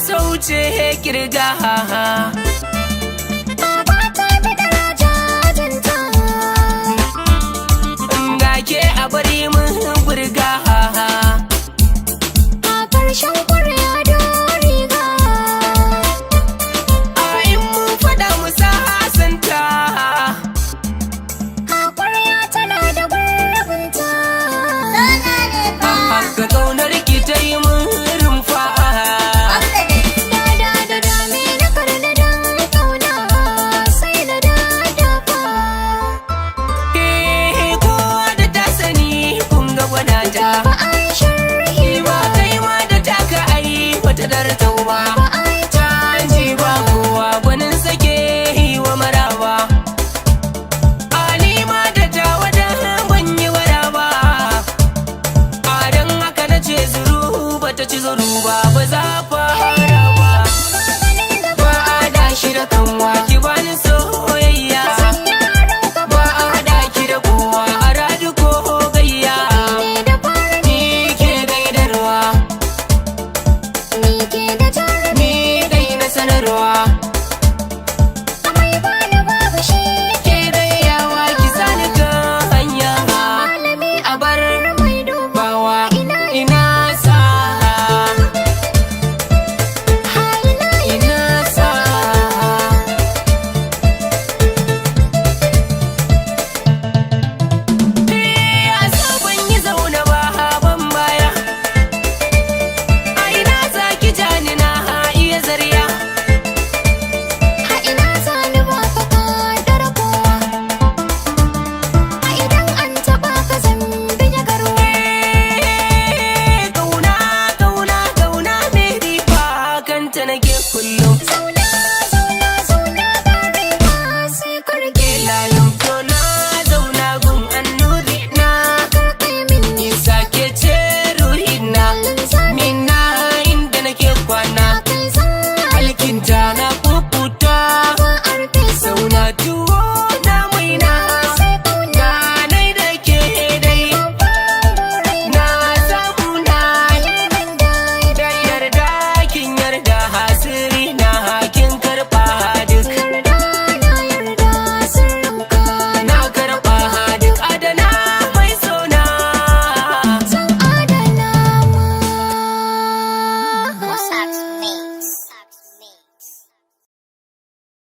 Sauce kirga. Baba ta fi daraja jinta. Ga ke a bari mun burga. A ƙarshen ƙwarya da riga. A in mun fada mu sasanta. A ƙwarya tana da gurbinta. Haka kaunar ki ta yi mun rumfa. Da da da da me na karna dan kauna sai na da dafa. Eh, kowa da ta sani kun ga gwanata.